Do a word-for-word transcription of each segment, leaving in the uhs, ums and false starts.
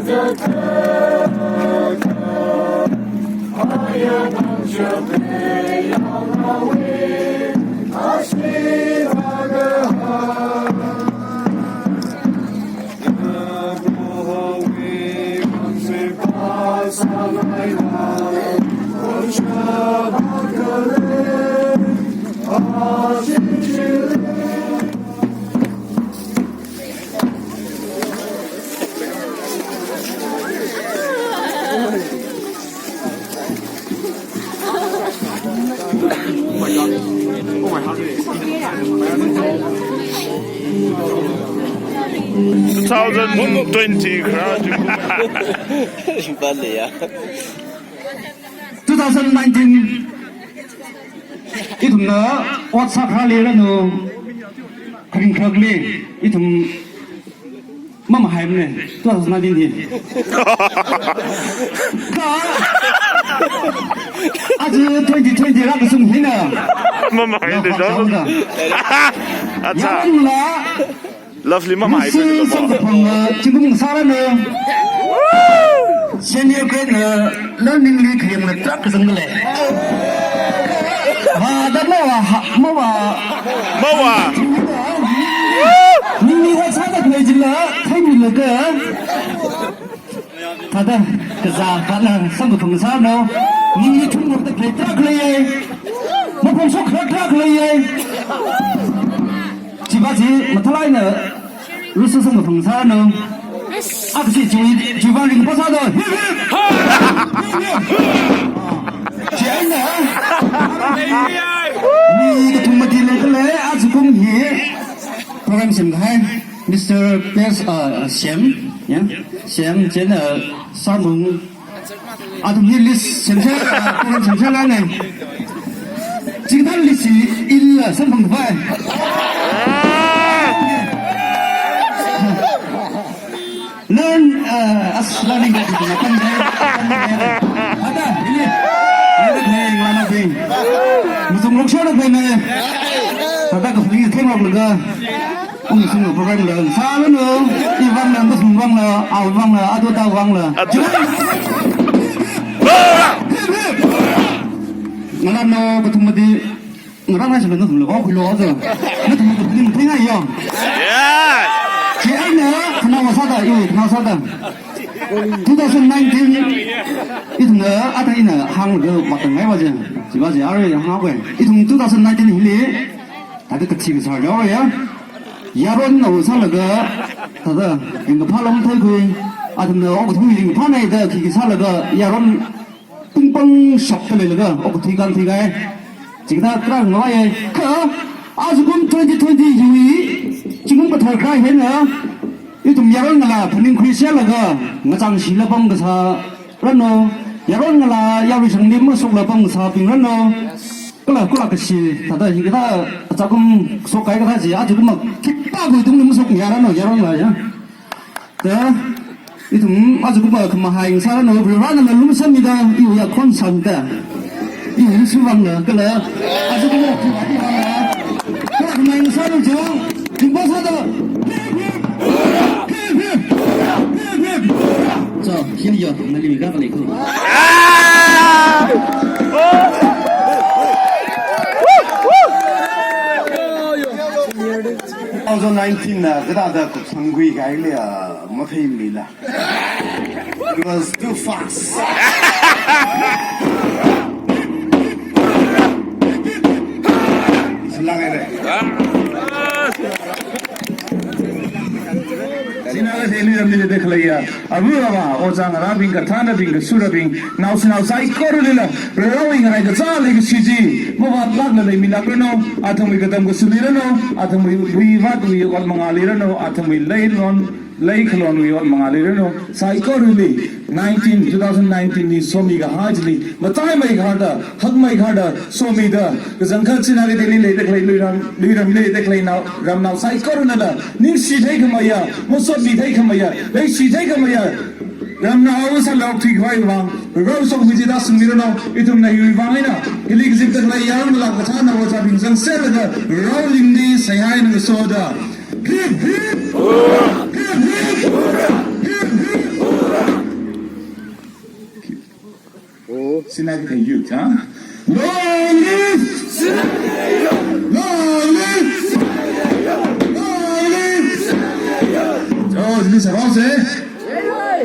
Two thousand twenty graduate. Two thousand nineteen. Ithumna ot sākharā leiranu, kharing kharak lei, ithum mamahaimane, two thousand nineteen hi. Kha, aja twenty twenty rākasung hina. Mamahai de, yao, dong. Acha. Yangla, Lovely mamahai. Mister Samkaphang, uh, chingum sāranu. Senior grade na learning li khayang na track kazang le. Ha, da mawa, ha, mawa. Mawa. Ningli ot sāda khalei chila, khaimi laga. Thāda, kazā, thāda, Samkaphang sāranu. Ningli thumrokda khalei track leiya. Maphongshok kharak track leiya. Chiva chi mathālāk eina Rusu Samkaphang sāranu. Aksi chi, chiva ringphā sāda. Hip, hip. Hip, hip. Chieina, mi kathum mati leikhala, ajakum hi program semkahai Mister Pes, uh, Sem, ya, Sem, chieina Samung, athum hi list semsa, ah, program semsa lane. Chingthang list hi ila samphang vai. Learn, ah, as learning ka dikuna pang dai. Ada, ini. Ada ning lana bing. Musung lok shona bing ne. Ada ka fling theng lok laga. Ung sung program la, sālanu, i vangla, masung vangla, au vangla, adu da vangla. Adu. Ngalānao kathum mati, ngarānao sālanu thumla, vang khuilo aja. Nathum kathum thing thing ai yo. Yes. Chieina, khanao sāda, i khanao sāda. Two thousand nineteen, ithumna, ata ina hānglaga, matang ngai vaje. Chiva je, are hāngwe. Ithum two thousand nineteen hili, thāda kathi kasā yaoya. Yaron nao sālaga, thāda, ringkaphā lam theikhui, athumna okathui ringkaphā naida, khi khi sālaga, yaron pingpong shop ta leilaga, okathui kānthui kai. Chingda kra ngawai, kha, ajakum twenty twenty yui, chingum kathar kra hina, ithum yaron ngalā phaningkhui sālaga, ngachang shila pam kasā, ranu, yaron ngalā, yaruishangli mashokla pam kasābing ranu. Kala, kala kashi, thāda hikathā, ajakum shokkai kathā chi, ajakum ma khipākhui tungli mashokya ranu, yaron ngalā ya. Da, ithum, ajakum ma khamahai sāranu, Varena lumashanmida, iwui yakhon sangda. Iwui suvangla, kala, ajakum ma khamahai sāranu, jong. Ringphā sāda. Hip, hip. Hip, hip. Hip, hip. So, hili yo, nali mi ka pali ko. Two thousand nineteen na, kathāda kup sangkhui kahaili, ah, matheimila. It was too fast. Silang ere. Sinaga theli ramli de khaleiya. Abu ava, ojā ngarābing, kathānabing, kasurabing, naoshinao saikoralila, rarao ngarai kazā leikashi chi, mavātlākla leimilākranu, athumwui katam kasuli ranu, athumwui vātwui ot mangāli ranu, athumwui leilon, leikhalonwui ot mangāli ranu, saikorali, nineteen, two thousand nineteen li somi kahai chili, mataimei kahada, hakmei kahada, somida, kachangkhat china kadeli leida khalei luiram, luiram leida khalei nao, ramnao saikoranala, ningshi theikhameiya, masotmi theikhameiya, leishi theikhameiya, ramnao sālaga thuikhavai vang, rao songmi chida singmi ranu, ithumna hiwui vang eina, hili kazipda khalei yaron ngalā kathānao ojābing zangserlaga, rao lingli seihā eina ngasoda. Hip, hip! Hip, hip! Hip, hip! Sinakeithei youth, ha? Long live! Long live! Long live! Oh, this is about it.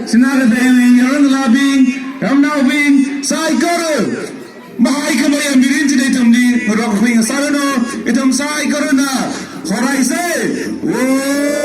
Sinakeithei yaron ngalābing, ramnaobing, saikora. Mahaikhamei mirin chili ithumli, ngarok khuingasāranu, ithum saikorana, horaisa. Whoa!